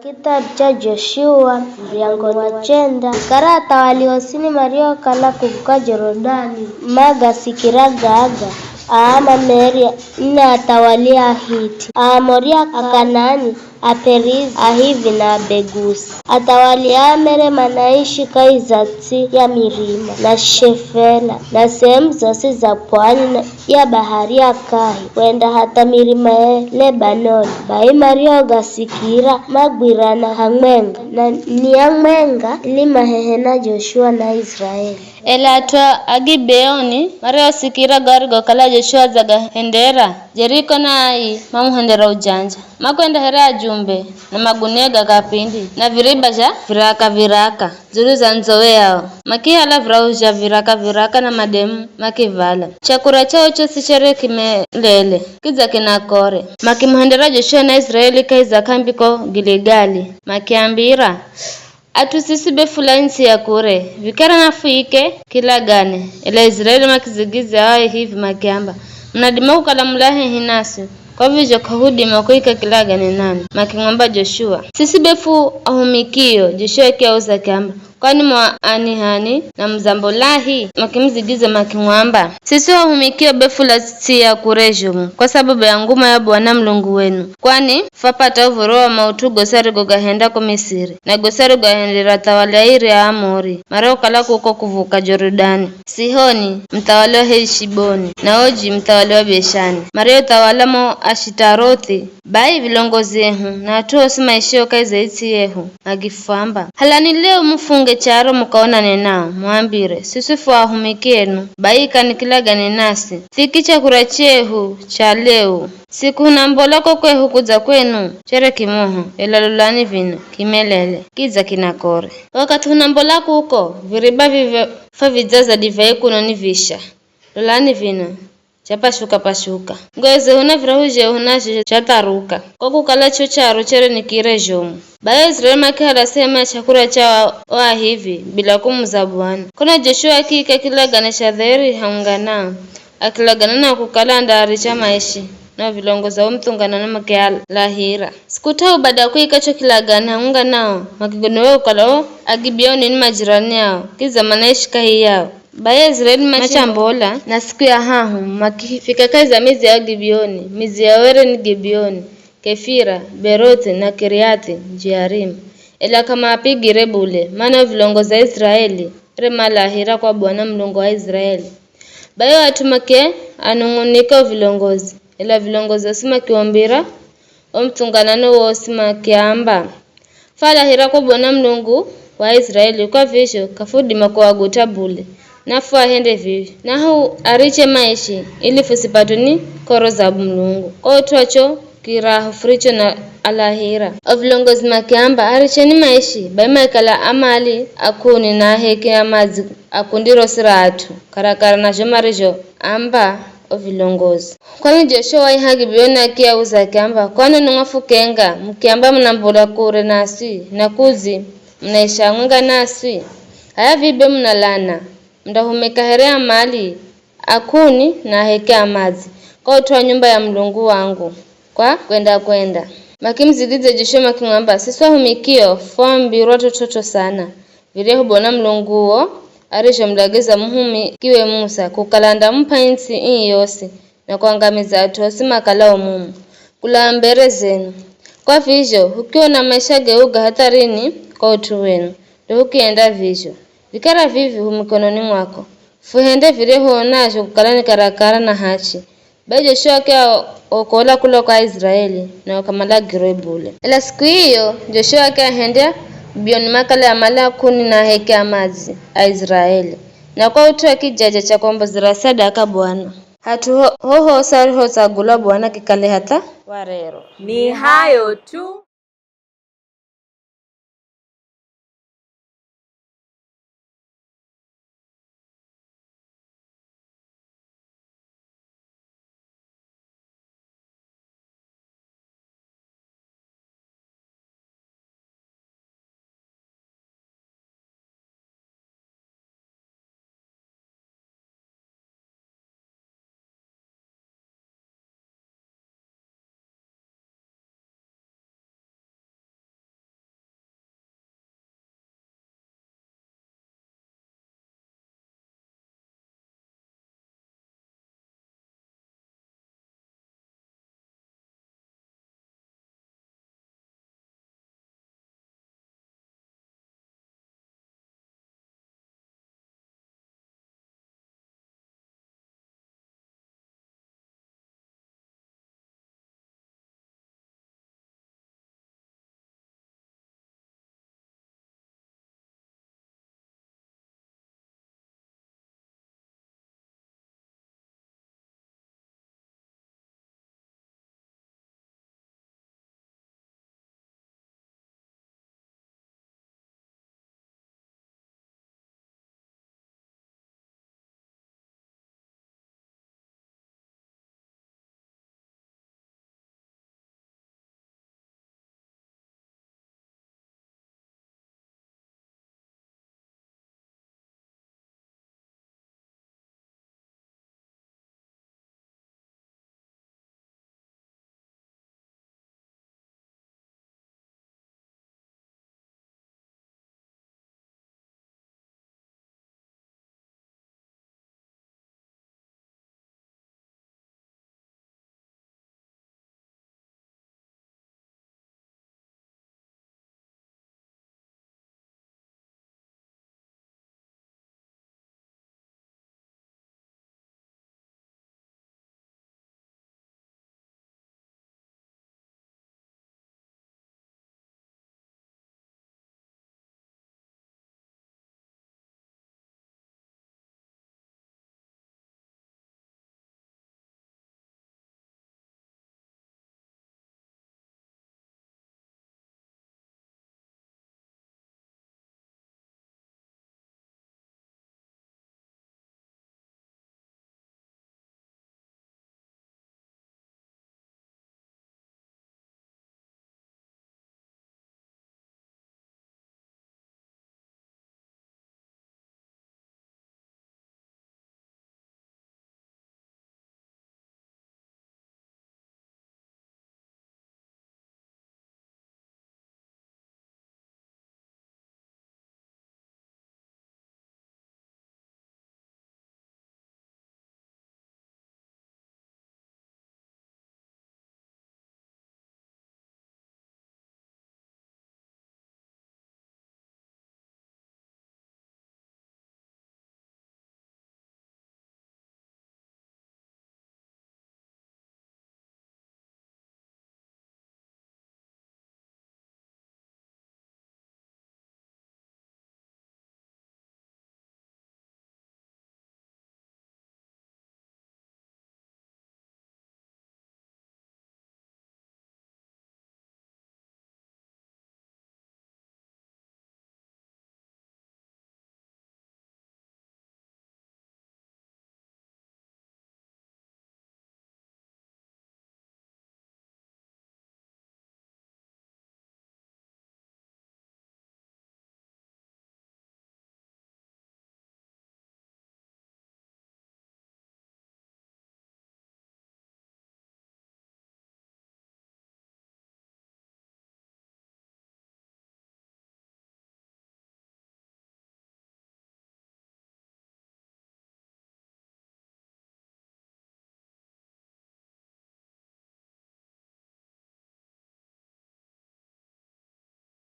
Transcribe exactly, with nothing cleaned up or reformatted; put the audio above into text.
Kitabu cha Joshua, muryango wa chenda. Vikara athawali osini mariokala kuvuka Jorodani, magasikira gaga, aa Mameri, na athawali a Hiti, Aamori, Akanani, Aperizi, Ahivi na Abegusi. Athawali aa mere manaishi kahi za ts'i ya mirima, na Shefela, na sehemu zosi za pwani na ya bahari ya kahi, kwenda hatha mirima ya Lebanoni. Bai mariogasikira, magwirana hamwenga, na nia mwenga ili mahehe na Joshua na Israeli. Ela at'u a Gibeoni mariosikira garigokala Joshua adzagahendera, Jeriko na Ai mamuhendera ujanja. Makwenda here ajumbe na magunia ga kapindi na viriba zha viraka-viraka dzulu za ndzoweyao. Makihala virau zha viraka-viraka na mademu makivala. Chakura chao chosi chere kimelele, kidza kina kore. Makimuhendera Joshua na Israeli kahi za k'ambi ko Giligali, makiambira, At'u siswi be fula its'i ya kure, vikara nafuike kilagane. Ela Israeli makizigiza ao Ahivi makiamba, munadima kukala mula hehi naswi, kwa vizho k'ahudima kuika kilagane nanwi. Makimwamba Joshua, siswi be fu ahumikio. Joshua akiauza akiamba, kwani mu ani h'ani na mudzambolahi? Makimuzigiza makimwamba, siswi ahumikio be fula ts'i ya kure zhomu kwa sababu ya nguma ya Bwana Mulungu wenu, kwani fwapata uv̱oro wa maut'u gosi arigogahenda ko Misiri, na gosi arigoahendera athawali airi a Aamori mariokala kuko kuvuka Jorodani, Sihoni, muthawali wa Heshiboni, na Oji, muthawali wa Beshani, mariothawala mo Ashitarothi. Bai vilongozi ehu na at'u osi maishio kahi za its'i yehu makifwamba, halani leo mufunge charo mukaonane nao, muambire, siswi fu ahumiki enu, bai ikani kilagane naswi, thiki chakura chehu cha leo. Siku hunambola ko kwehu kudza kwenu chere kimoho, ela lolani vino, kimelele, kidza kina kore. Wakathi hunambola kuko, viriba vivyo fwavidzaza divai kuno ni visha. Lolani vino, chapashuka-pashuka. Ngozi zehu na virau zhehu nazho zhatharuka, kwa kukala cho charo chere ni kire zhomu. Bai Aisiraeli makihala sehemu ya chakura cha o Ahivi bila kumuza Bwana. Kona Joshua akiika kilagane cha dheri haungwa nao, akilagana nao kukala andaaricha maishi, na vilongozi wa muthunganano makialahira. Siku t'ahu bada ya kuika cho kilagane haungwa nao, makigonowa kukala o Agibeoni ni majirani ao, kidza manaishi kahi yao. Bai Aisiraeli machambola, na siku ya hahu makifika kahi za midzi ya Agibeoni. Midzi yao were ni Gibeoni, Kefira, Berothi na Kiriathi Jearimu. Ela k'amaapigire bule, mana o vilongozi a Aisiraeli were malahira kwa Bwana Mulungu wa Aisiraeli. Bai o at'u makianung'unika o vilongozi, ela vilongozi osi makiwambira o muthunganano wosi makiamba, fwalahira kwa Bwana Mulungu wa Aisiraeli, kwa vizho k'afudima kuagut'a bule, nafuahende vivyo. Nahuariche maishi, ili fusipatwe ni koro za Mulungu. Kwa ut'u wa cho kirahu furicho na alahira. O vilongozi makiamba, aricheni maishi, bai maikala a mali, a k'uni na a heke a madzi, a kundi rosi ra at'u, karakara na zho marizhoamba o vilongozi. Kwani Joshua waiha Gibeoni akiauza akiamba, kwani ninwi mwafukenga, mukiamba munambola kure naswi, na kudzi munaisha hamwenga naswi? H'aya vivi be munalana, mundahumika here a mali, a k'uni na a heke a madzi, kwa ut'u wa nyumba ya Mulungu wangu, kwa kwenda-kwenda. Makimuzigidzya Joshua makimwamba, siswi ahumikio fwambirwa t'ot'ot'o sana, viryahu Bwana Mulungu uwo arizhomulagiza muhumikiwe Musa, kukala andamup'a its'i ii yosi, na kuangamiza at'u osi makalao mumu, kulaa mbere zenu. Kwa vizho, hukiona maisha geuga hatharini kwa ut'u wenu, ndo hukienda vizho. Vikara vivi hu mikononi mwako. Fuhende viryahu uonazho kukala ni karakara na hachi. Bai Joshua akiaokola kula kwa Aisiraeli, nao k'amalagirwe bule. Ela siku iyo, Joshua akiahendya Gibeoni makale a mali a k'uni na a heke a madzi a Aisiraeli, na kwa ut'u wa kijaja cha kwambozera sadaka Bwana. Hat'u ho- hohosi arihotsagulwa Bwana kikale hatha wa rero. Ni hayo tu.